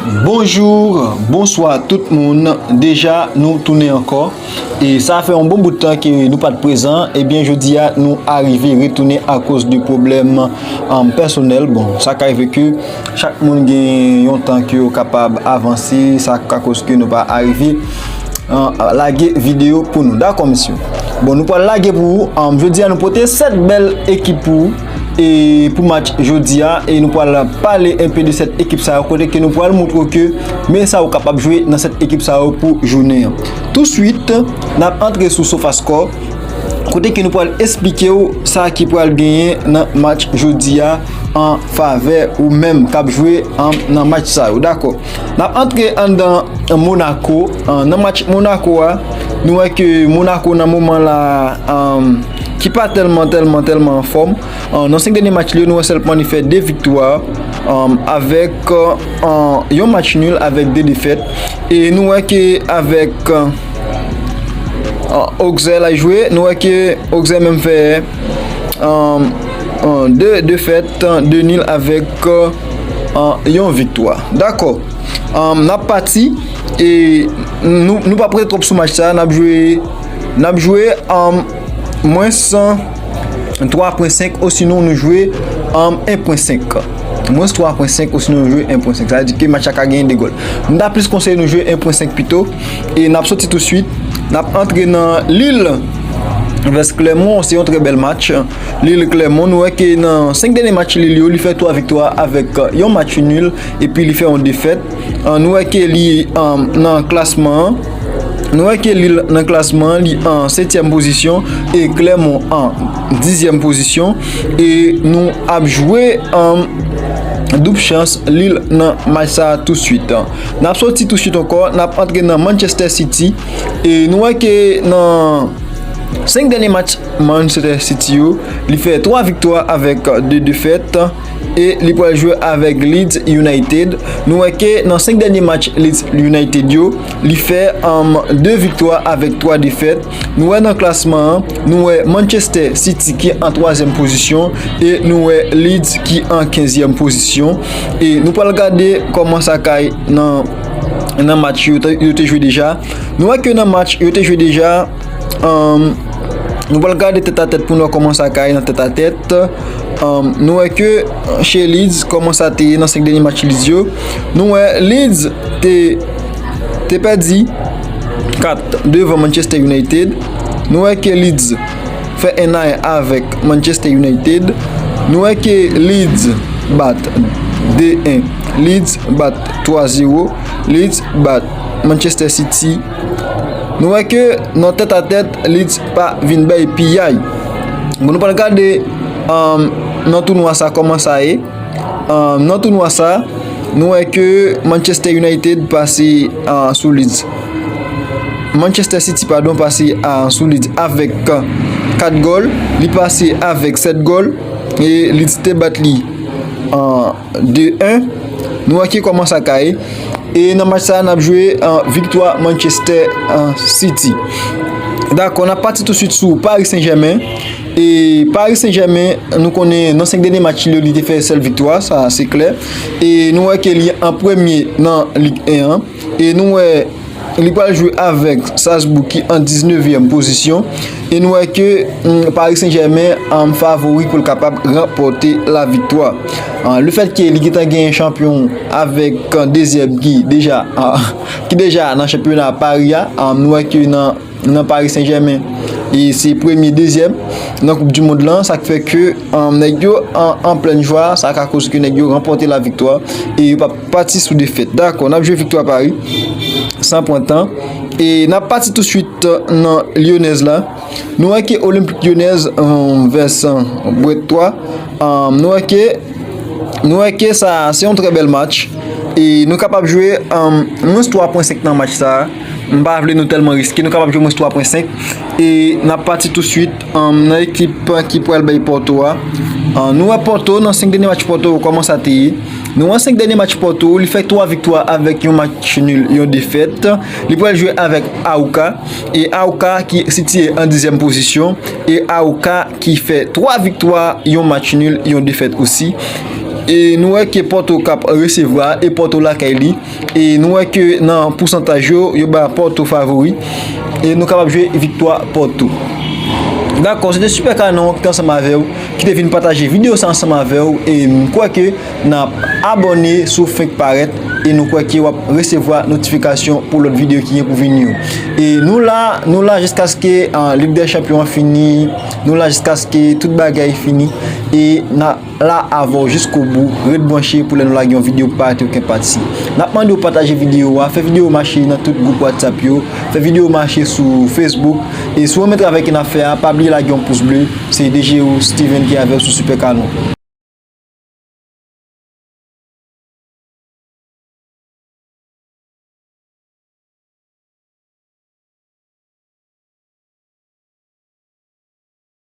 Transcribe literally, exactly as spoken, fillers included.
Bonjou, bonswa tout moun. Deja, nou tounen ankò. E sa fè yon bon bout tan ke nou pa t prezan. Ebyen, jodi a, nou arive retounen akoz de pwoblèm, um, pèsonèl. Bon, sa ka rive ke chak moun gen yon tan ke yo kapab avanse. Sa ka koz ke nou pa arive, uh, lage videyo pou nou. Dakò, mesye? Bon, nou pral lage pou ou. Um, jodi a, nou pote sèt bèl ekip pou ou. E pou match jodi a, e nou pral pale enpe de sèt ekip sa yo, kote ke nou pral montre w ke men sa ou kapab jwe nan sèt ekip sa yo pou jounen an. Touswit, n ap antre sou SofaScore, kote ke nou pral esplike w sa ki pral genyen nan match jodi a an favè ou menm k ap jwe, an, nan match sa yo, dakò? N ap antre anndan Monaco. An, nan match Monaco a, nou wè ke Monaco nan moman la, an, ki pa tèlman, tèlman, tèlman anfòm. An, nan senk dènye match li yo, nou wè sèlman li fè de viktwa, an, avèk, an, yon match nil avèk de defèt. E nou wè ke avèk, an, Auxerre la jwe, nou wè ke Auxerre menm fè, an, an, de defèt, de nil avèk, an, yon viktwa. Dakò. An, n ap pati. E nou, nou p ap rete twòp sou match sa. N ap jwe, n ap jwe, an, mwens twa pwen senk, osinon nou jwe, an, en pwen senk. Mwens twa pwen senk, osinon nou jwe en pwen senk. Sa vle di ke match la ka genyen de gòl. M ta plis konseye nou jwe en pwen senk pito. E n ap soti touswit. N ap antre nan Lille vs Clermont. Se yon trè bèl match. Lille Clermont, nou wè ke nan senk dènye match Lille yo, li fè twa viktwa avèk, euh, yon match nil, epi li fè yon defèt. Euh, nou wè ke li, euh, nan klasman an. Nou wè ke Lille nan klasman an, li an setyèm pozisyon e Clermont an dizyèm pozisyon. E nou ap jwe, euh, doub chans Lille nan match sa a touswit. N ap soti touswit ankò, n ap antre nan Manchester City. E nou wè ke nan senk dènye match Manchester City yo, li fè twa viktwa avèk de defèt e li pral jwe avèk Leeds United. Nou wè ke nan senk dènye match Leeds United yo, li fè, um, de viktwa avèk twa defèt. Nou wè nan klasman an, nou wè Manchester City ki an twazyèm pozisyon e nou wè Leeds ki an kenzyèm pozisyon. E nou pral gade kòman sa kay nan, nan match yo te, yo te jwe deja. Nou wè ke nan match yo te jwe deja, um, nou pral gade tèt a tèt pou nou wè kòman sa kay nan tèt a tèt. Um, nou wè ke, uh, chez Leeds, kòman sa te ye nan senk dènye match Leeds yo. Nou wè Leeds te, te pèdi kat devan Manchester United. Nou wè ke Leeds fè en a en avèk Manchester United. Nou wè ke Leeds bat de en, Leeds bat twa zewo, Leeds bat Manchester City. Nou wè ke nan tèt a tèt, Leeds pa vin bay piyay. Bon, nou pral gade, um, nan tounwa sa kòman sa ye. Uh, nan tounwa sa, nou wè ke Manchester United pase, uh, sou Leeds. Manchester City, padon, pase, uh, sou Leeds avèk, uh, kat gòl. Li pase avèk sèt gòl. E Leeds te bat li, uh, de en. Nou wè ki kòman sa kay. E nan match sa, n ap jwe, uh, viktwa Manchester, uh, City. Dakò, n ap pati touswit sou Paris Saint-Germain. E Paris Saint-Germain, nou konnen nan senk dènye match li yo, li te fè sèl viktwa, sa se klè. E nou wè ke li an premye nan Lig en an. E nou wè li pral jwe avèk Strasbourg ki an diznevyèm pozisyon. E nou wè ke, mm, Paris Saint-Germain, um, favori pou l kapab ranpòte la viktwa. Ah, lefètke li gentan genyen chanpyon avèk, uh, dezyèm ki deja, ah, ki deja nan chanpyona Paris a, um, nou wè ke nan nan Paris Saint-Germain. E se premye, dezyèm nan Koup di Mond lan, sa k fè ke, um, nèg yo an, an plèn jwa, sa ka koz ke nèg yo ranpòte la viktwa e yo p ap pati sou defèt. Dakò, n ap jwe viktwa Paris san pran tan. E n ap pati touswit nan Lyonnaise la. Nou wè ke Olympique Lyonnaise, um, vs, um, Brest twa. Um, nou wè ke, nou wè ke sa, se yon trè bèl match. E nou kapab jwe, um, mwens twa pwen senk nan match sa. M pa vle nou tèlman riske. Nou kapab jwe mwens twa pwen senk. E n ap pati touswit, um, nan ekip ki pral bay Porto a. Uh, nou wè Porto, nan senk dènye match Porto, kòman sa te ye. Nou wè senk dènye match Porto, li fè twa viktwa avèk yon match nil, yon defèt. Li pral jwe avèk Arouca. E Arouca ki sitiye an dizyèm pozisyon. E Arouca ki fè twa viktwa, yon match nil, yon defèt osi. E nou wè ke Porto k ap resevwa e Porto lakay li. E nou wè ke nan pousantaj yo, yo ba Porto favori. E nou kapab jwe viktwa Porto. Dakò, se te Super Canon ki te ansanm avè w, ki te vin pataje videyo sa ansanm avè w. E m kwè ke n ap abòne si w fenk parèt. E nou kwè ke w ap resevwa notifikasyon pou lòt videyo ki gen pou vini yo. E nou la, nou la jiskaske Lig dè Chanpyon an fini. Nou la jiskaske tout bagay fini. E n a la avè w jiskobou. Ret branche pou lè nou lage yon videyo pou pa rate okenn pati. N ap mande w pataje videyo a, fè videyo mache nan tout gwoup WhatsApp yo, fè videyo mache sou Facebook. E si w renmen travay ke n ap fè a, pa bliye lage yon pous ble. Se D J ou Steven ki avè w sou Super Canon.